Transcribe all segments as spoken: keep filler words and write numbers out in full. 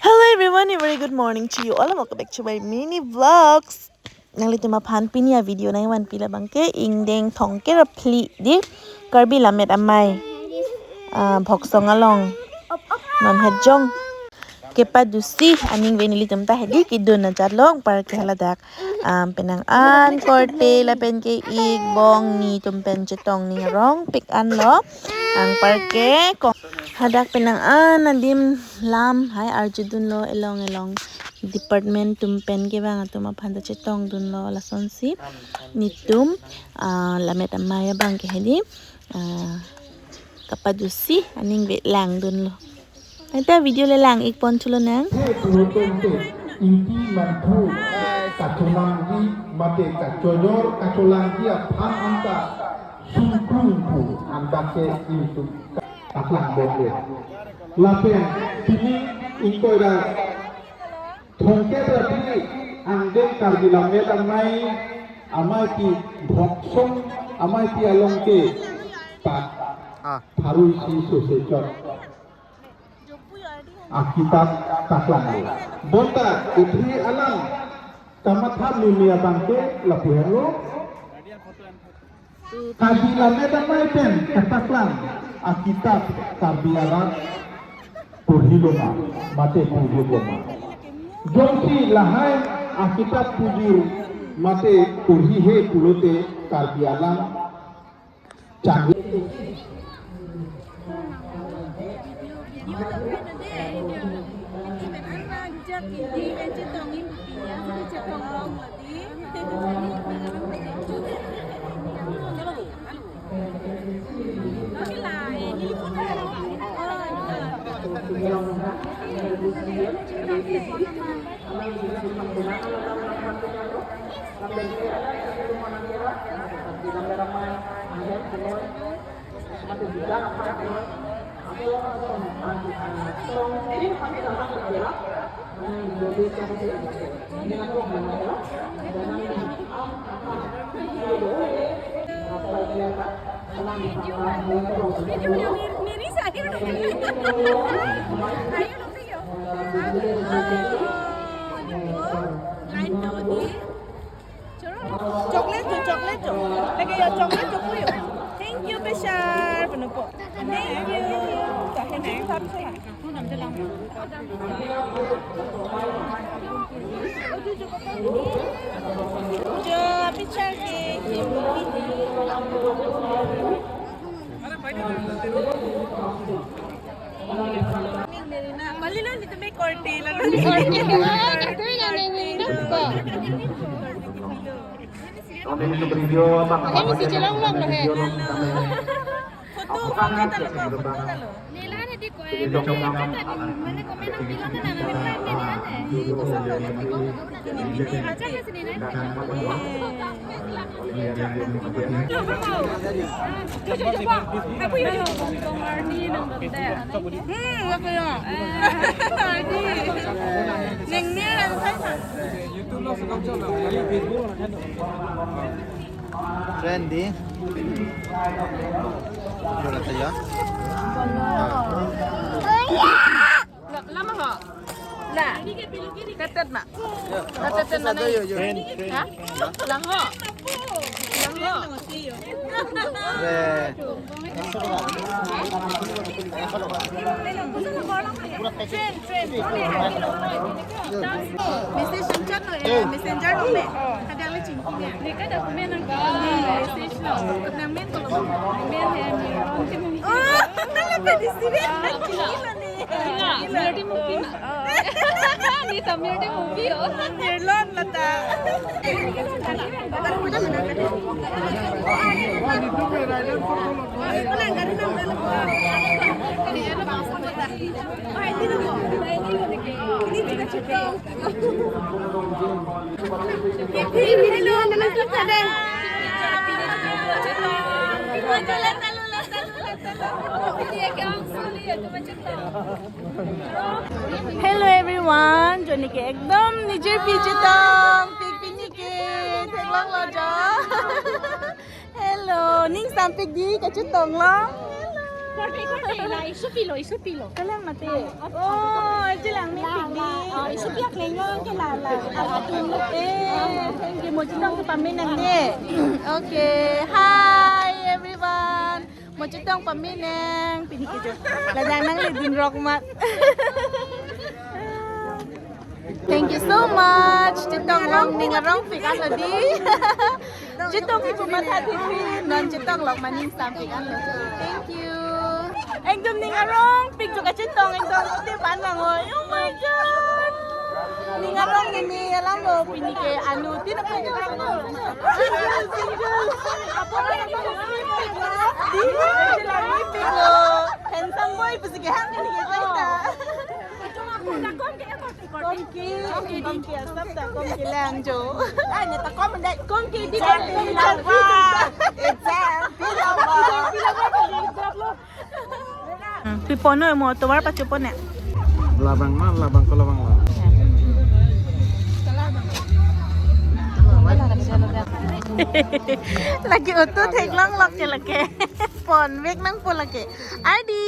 Hello everyone, a very good morning to you all. Welcome back to my mini vlogs. Nanglitum aphan pini a-video nangvanpi labang ke ingdeng thomkep ra phli di Karbi Lammet Amei, ah, Bhoksong along non hejong kepadusi aningve nelitum ta hedi kedun ajat lo. Anparke haladak, ah, penang an korte lapen ke ik bong netum pen chetong ning arongpik an lo. Anparke ko hadak penang an adim lam hai arjudunlo, elong elong department atum pen kevang atum aphan ta chetongdunlo. Lasonsi netum, ah, Lammet Amei abang ke hedi, ah, kepadusi aningve langdunlo. Anta video le lang-ik pon thulo nang. He pulote Ingti Manthu kacholangji mate kachojor kacholangji aphan anta sungkrung pu andak ke ingtung paklang bom le. Lapen pini ingkoi ra thomkep ra phli angdeng Karbi Lammet Amei, Ameipi Bhoksong, Ameipi along ke pat Ah. Pharui isi sose chot akitap paklang le. Bonta ithi alam kamatha mimi abang ke lapu henlo. Karbi Lammet Amei pen kapaklang akitap Karbi arat porhilo ma mate porhilo ma. Jongsi lahai akitap porhi mate porhihe pulote Karbi alam chang. Chocolate cho, chocolate cho. Lagi ya chocolate cho puyo. Thank you, Bishar. Penupo. Thank you. Kahe nai sab sa. Jo, Bishar ke. Kami video bang. Kami si Jelong Long lo he. Foto, foto talo ko, foto talo. Nila na di ko, eh, video mane comment ang bilang na namin na mene ane. Friend di. Dua rasa ya. La, lama ho. La. Tetet ma. Tetet mana? Ha? Lang ho. Lang ho. Friend, friend. Message chat lo, eh, messenger lo me. Kadang le chingki ne. Ni kada komen ang message lo. Nang men ko lo. Men eh, men ron ke mung. Oh, ala pe di si be. Kila ni. Kila, mirdi movie na. Ni ta mirdi movie ho. Mirlon lata. Hello everyone, joni ke ekdom nijor pi chetong, pik pini ke, theklong lo jo. Hello, ning sampik di kachetong lo. Hello. Korte, korte, la, isu pilo, isu pilo. Kalang mate. Oh, chilang ni pik di. Eh, thank you. Mo chetong ke pamenang de. Okay. Hi, everyone. Mo chetong pamenang. Pini ke jo. Lajang nangledun rok mat. Thank you so much. Chetong long ning arong pik an lo di. Chetong ke pumat hati pin. Non chetong long maning sampik an lo. Thank you. Ekdom ning arong pik jo kachetong ekdom. Te pan lang oi. Oh my God. Ning arong ni mi alam lo pini ke anu tin apa ni? Single, single. Apa ni? Di, lagi pik lo. Handsome boy pusi ke hang ni ke ta. Kom ke, kom ke, kom ke, asap ta kom ke lang jo. Ai, ne ta kom dai. Kom ke di, kom ke di. It's a pilava. Hmm, pi pon noi mo, tovar pacho pon ne. Labang ma, labang ko labang la. Lake auto theklong lok ke lake. Pon vek nangpo lake. Adi.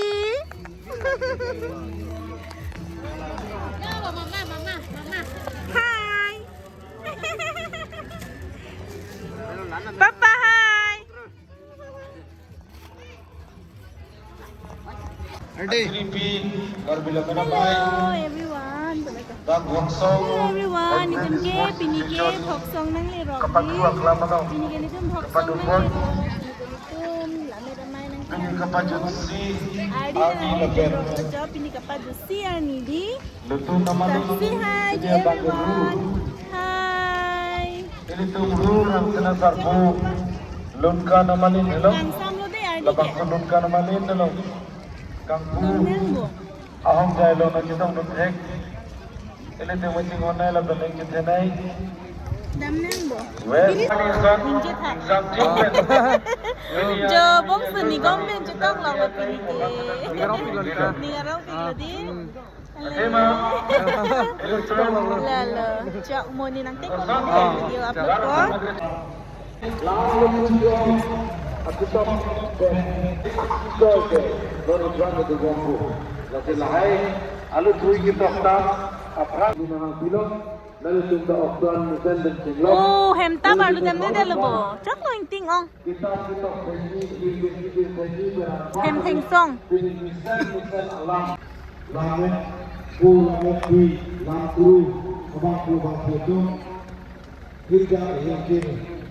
Hi. Papa, hi. Adi. Hello, everyone. Dak Bhoksong. Hello, everyone. Itum ke pini ke Bhoksong nanglerok di. Pini ke nelitum Bhoksong nanglerok. Itum lamet amei nang. Pini kapajutsi arni lapen. Pini kapajutsi arni di. Lutu namalin. Say hi to everyone. Hi. Ilitum Ru Rangsenar sarpo Lunka namalin, hello. Kangsam lo de arni ke. Labangso Lunka namalin, hello. Kangpu. Dam nangpo. Ahom jai lo na chetong dun thek. Ilitum waiting on nai lapen ning chethenei. Dam nangpo. Well, Inje tha. Exam treatment. Jo bongso Nigom pen chetong lo pini ke. Ning arong pik lo di. Hmm. Lalo, chok mo ni nangtekok mo video upload ko. Lalo tujuh aku top ben aku ke lori juang ke tujuh aku. Lasi lahai alu tui kita tak aprak di mana pilo lalu tunda oktuan musen dan cenglo. Oh, hem ta baru dem de lo bo. Chok lo ingting ong. Hem thengsong.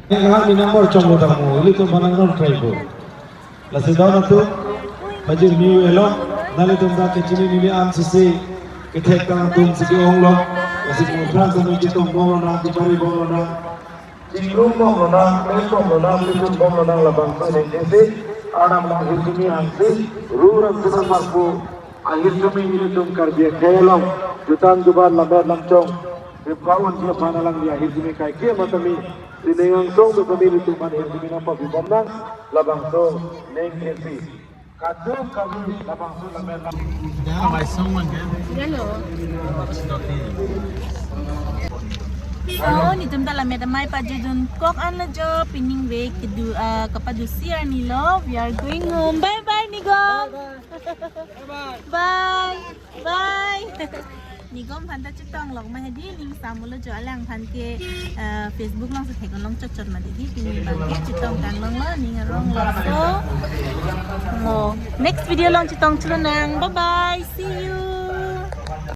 Yang kami number chong lo tamo, ilitum manang non try ko. Lasi dawn atum, pajir mi elo, nanglitum dak kechini neli an sisi, kethek kangtum si ke-ong lo, lasi kongplang kami chetong bom lo nang, chepari bom lo nang. Chingrum bom lo nang, pen bom lo nang, chingrum bom lo nang labangso neng kesi, Arnam lang hirjume ansi, Ru Rangsenar sarpo ahirjume ilitum Karbi akhei along, jutan jubat lamer langchong, ripa unji aphan alangli ahirjume kaike matami, si ning angsong do kami ilitum aphan hirjume nangpabi bom nang, labangso neng kesi. Kadokave labangso lamen lam. Ya, mai song man ke? Galo. So, netum ta lamet amei pajutdun kok an lo jo, pining vek kedo, ah, kapadusi arni lo. We are going home. Bye bye, Nigom. Bye bye. Bye. Bye. Nigom aphan ta chetong lok ma hedi, ning sam lo jo, alangphan ke, eh, Facebook along si thek long chot chot ma hedi, pini abang ke chetong kang long lo, ning arong lo so. Mo next video along chetong chulonang. Bye bye. See you.